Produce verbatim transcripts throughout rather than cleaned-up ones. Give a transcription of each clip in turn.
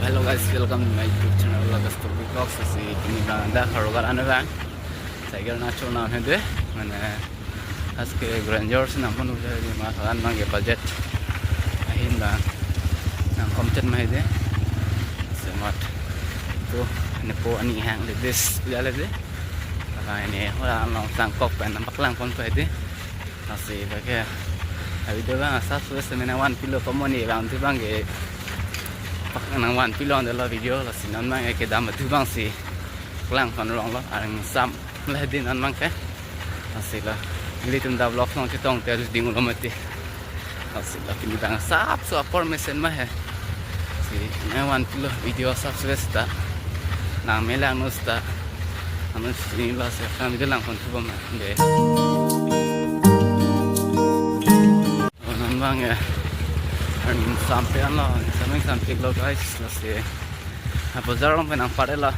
Hello guys, welcome to my YouTube channel August Tobi Vlogs. Lasi pini abang dak Howraghat an abang cycle nangchonam hedi, mane aske Grandeur si nangpon uja di, ma tharan abangke budget ahin abang nangkomchet ma hedi. Semat tu nepo ani hang le this ya le de. Abang ini hala nang sangkok pen nangpaklangponpo hedi. Lasi abangke video abang asap sudah semena one kilo komoni abang tu abangke pak nang one kilo ande lo video. Lasi non abangke kedam tu abangsi klangpon rong lo, areng sam le hedi non abangke. Lasi lo ilitum dak vlog nangchetong te ding ulo mati. Lasi lo pini abang asap su apor mesen ma he. Si nang one kilo video asap sudah seta nang melang no seta. Anu sini lo si kan video langpon tu bom de. Oh, non abangke. An sampai an lo, sampai sampai lo guys, lasi. Ah, bazar along pen nangpar lo.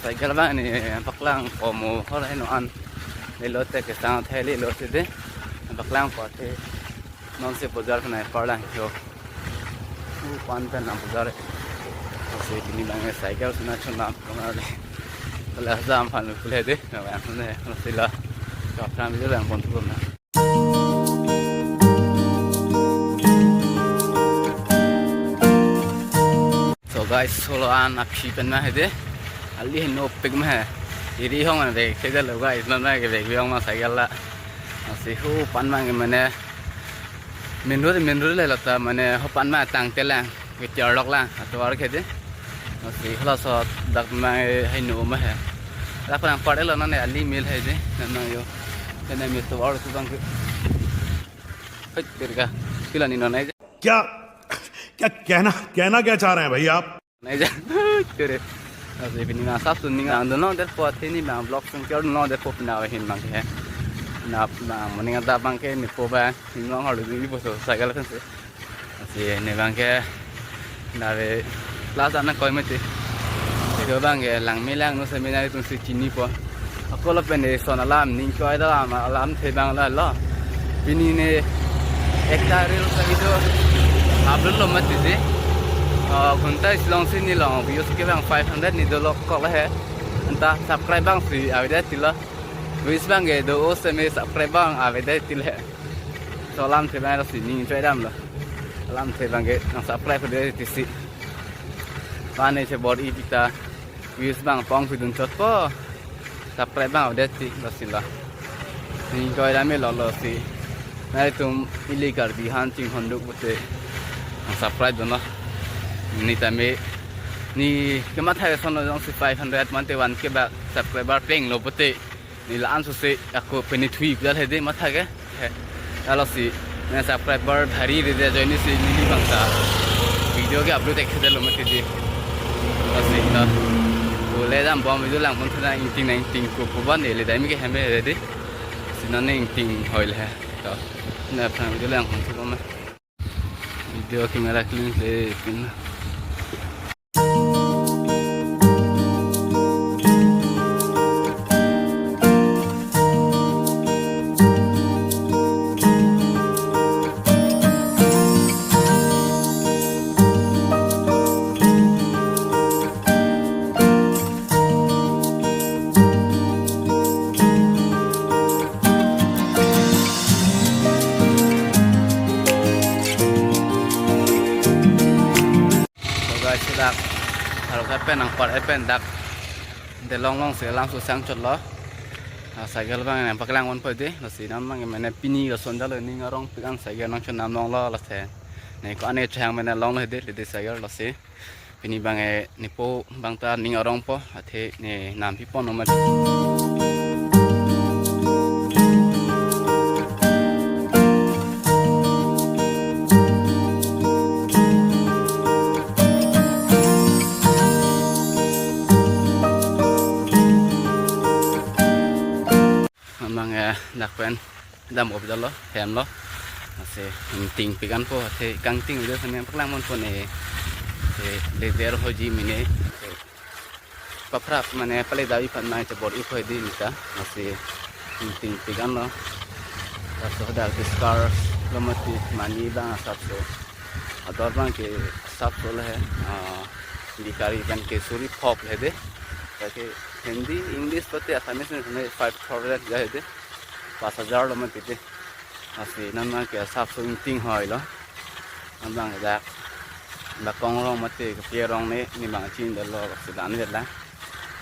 Cycle abang ini paklang komo hor heno an. Lelo te kesang thai lelo te de. Paklang po te. Non si bazar pen nangpar lang yo. Upan pen nang bazar. Lasi pini abangke cycle si nangchonam kemar le. Kala jam phan kule de. Nang yang ne. Lasi lo. Kap nang video langpon tu bom na. So guys, solo an aphi pen ma hedi. Ali heno pik ma he. Iri hong an bag theda lo guys, non ma ke bag biong ma cycle la. Lasi hupan abangke mane main road, main road le lo ta mane hupan ma tangte lang, ke tiar lok lang, atovar ke de. Lasi halaso dak ma heno ma he. Dak nangpar lo non ali mil hedi, non yo. Kene mil tovar tu abangke. Hei, terga. Pila ni non ai. क्या, क्या कहना, कहना क्या चाह रहे हैं भैया आप? Nai ja. Kere. Lasi pini abang asap su ning ang dono der po, athe ni abang vlog sung kyor dono der po pina ahin abangke. Na abang moning ada abangke nepo abang ning long hor dun ni po so cycle kan se. Lasi ne abangke nave class ana koi mati. Itu abangke langme lang no seminar itu si chinipo. Ako lo pen eson alam ning koi da alam, alamthe abang la lo. Pini ne ekta reel sa video upload lo mati di. Ah, ghonta isi along si ne long views ke abang five hundred ni dolok kok le he. Anta subscribe abangsi avedet ti lo. Views abangke do-o seme subscribe abang avedet ti le. So alamthe abang lo si ning choi dam lo. Alamthe abangke nang subscribe avedet ti si. Pane che bor-i kita. Views abang pong pidun chotpo. Subscribe abang avedet ti lo si lo. Ning koi dam lo lo si. Nelitum ili Karbi aphan chinghon duk pute. Subscribe dun lo. Ne tame ne kematha ason lo jongsi five hundred mate one K ba subscriber peng lo pute. Ne la-an sose ako peni thui pidal hedi matha ke. He. Alo si, ne subscriber bhari re de join si neli abangta video ke upload ek khede lo mati di. Lasi ta. Ole dam bom video langpon thana ingting na ingting ko puban ele dai mi ke heme re di. Si non ne ingting hoi le he. Ta. Ne aphan video langpon thu bom. Video camera clean se pin. So guys, dak Howraghat pen nangpar pen dak delong long si alam susang chot lo. Ah, cycle abang nangpaklangponpo di, lasi non abang mane pini lason jalo ning arong pik an cycle nangchonam long lo lasi. Ne ko-an ne chang mane long lo hedi, hedi cycle lasi. Pini abangke nepo abangta ning arongpo, athe ne nam pipon omat. Abang ya, dak pen. Dam op jalo, hem lo. Lasi ingting pik an po, athe kangting udah sampai paklang mon po ne. Athe leder hoji mine. Paprap mane pale dawi pan mai te bor-i po di nita. Lasi ingting pik an lo. Laso dak discuss lo mati mani abang asap so. Ador abangke asap so le he. Ah, Hindi kari pen ke suri phop le de. Lake Hindi, English pute Assamese ne five thousand ja he de. Pas hajar lo mati de. Lasi non abang ke asapso ingting hoi lo. Non abang ajak, ba kong rong mate kepi arong ne, ne abang chinidetlo, lasi la-an vet lang.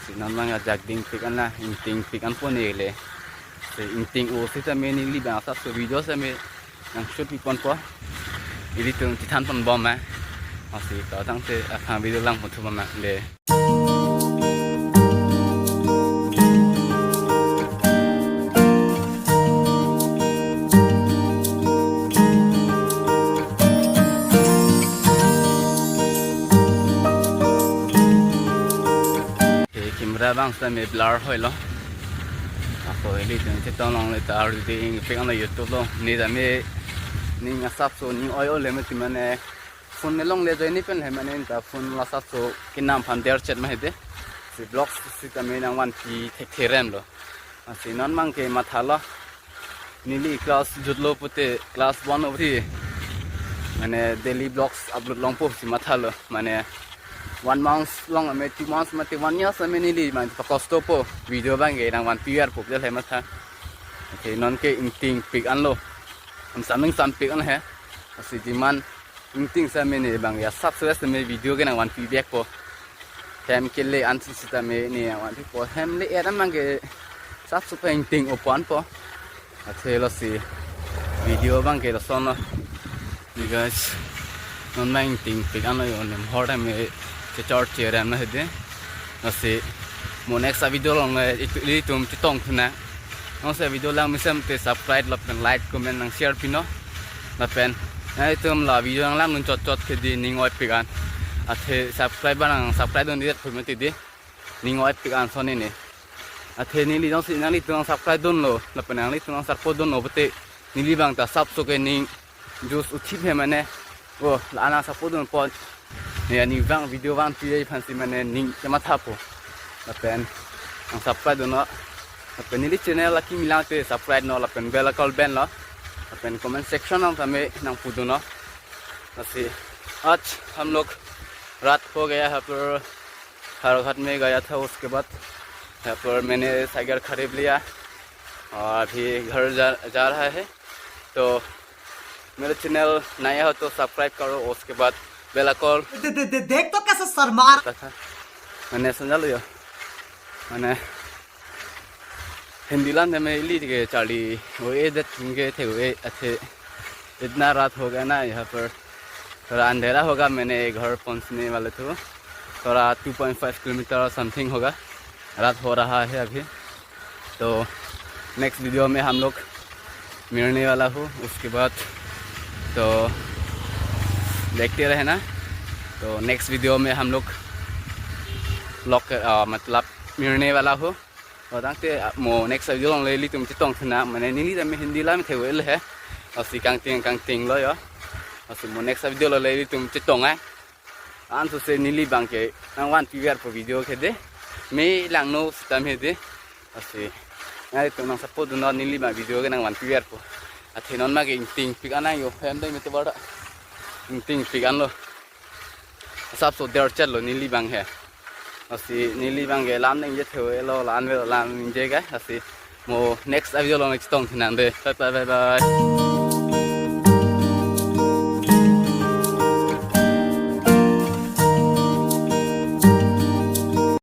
Si non abang ajak dingpik an la, ingtingpik an po ne le. Si ingting-o sitame neli abang asapso video sitame nang shoot pi ponpo. Ilitum chethan ponbom ma. Lasi kau tangte aphan video lang pon thu ma le. Eh, camera abang sitame blur hoi lo. Ako ilitum chetong longle ta ardi ingpik an lo YouTube lo. Ne tame ning asapso ning oi-o le mati mane phone ne longle ajoine pen he mane ta phone la asapso kenam aphan der chet ma he de. Si vlogs sitame nang vanpi thekthe rem lo. Lasi non abang ke mathalo. Neli class jutlo pute class one obhi mane daily vlogs upload longpo si mathalo. Mane one month long ame, two months mate one year ame neli mane pakosto po video abang ke nang vanpi verpo pu le matha. Okay, non ke ingtingpik an lo. Am saming sampik an he. Lasi demand ingting sitame ne abang ya subscribe sitame video ke nang vanpi vekpo. Hem kele ansi sitame ne nang vanpipo. Hem le-et an abang ke subscribe ingting-o ponpo. Athe lasi video abang ke lason lo. Ni guys, non abang ingtingpik an lo yo nem hor time chechor cherem na he de. Lasi mo next a video along eh, itu, ilitum chetong thu nang. Nonsi video lang mesen te subscribe lapen like comment nang share pino. Lapen nanglitum la video nang langdun chot chot ke di ning oipik an. Athe subscribe abang nang subscribe dundedet phu mati di. Ning oipik an son ne. Athe neli jongsi nanglitum nang subscribe dunlo, lapen nanglitum nang support dunlo pute neli abang ta asapso ke ning juice uthip he mane. O, la-an nang support dunpo. Ne ani abang video vanpi aphansi mane ning chemathapo. Lapen nang subscribe dunnon. Lapen neli channel lake milang te subscribe non lapen bell icon ben non. Lapen comment section nang tame nang pudunnon. Lasi, आज हम लोग रात हो गया है पर हरघाट में गया था, उसके बाद यहाँ पर मैंने साइकिल खरीद लिया और अभी घर जा, जा रहा है। तो मेरे चैनल नया हो तो सब्सक्राइब करो, उसके बाद बेल आइकन दे, दे, दे, देख तो कैसे शर्मा रहा। Mane sonjalo yo. Mane Hindi lam tame ili ke charli-o-edet ke the-o-e athe. इतना रात हो गया ना यहाँ पर, थोड़ा अंधेरा होगा, मैंने घर पहुंचने वाले तो थोड़ा two point five kilometer something होगा। रात हो रहा है अभी। तो नेक्स्ट वीडियो में हम लोग मिलने वाला हूँ, उसके बाद तो देखते रहना। तो नेक्स्ट वीडियो में हम लोग लॉक, अ, मतलब मिलने वाला हूँ। Tangte, ah, mo next video along le ilitum chetong thu nang, mane neli tame Hindi lam the-o-e le he. Lasi kangting kangting lo yo. Lasi mo next video along le ilitum chetong ai. Ansose neli abang ke nang vanpi verpo video ke de. Me langno sitame he de. Lasi nanglitum nang support dunnon, neli abang video ke nang vanpi verpo. Athe non ma ke ingtingpik an an yo, hem dei mete bada. Ingtingpik an lo. Asapso der chet lo neli abang he. Lasi neli abang ke lam ningje the-o-e lo, la-an vet lo, lam ningje ke. Lasi mo next video along chetong thu nang de. Bye bye, bye bye.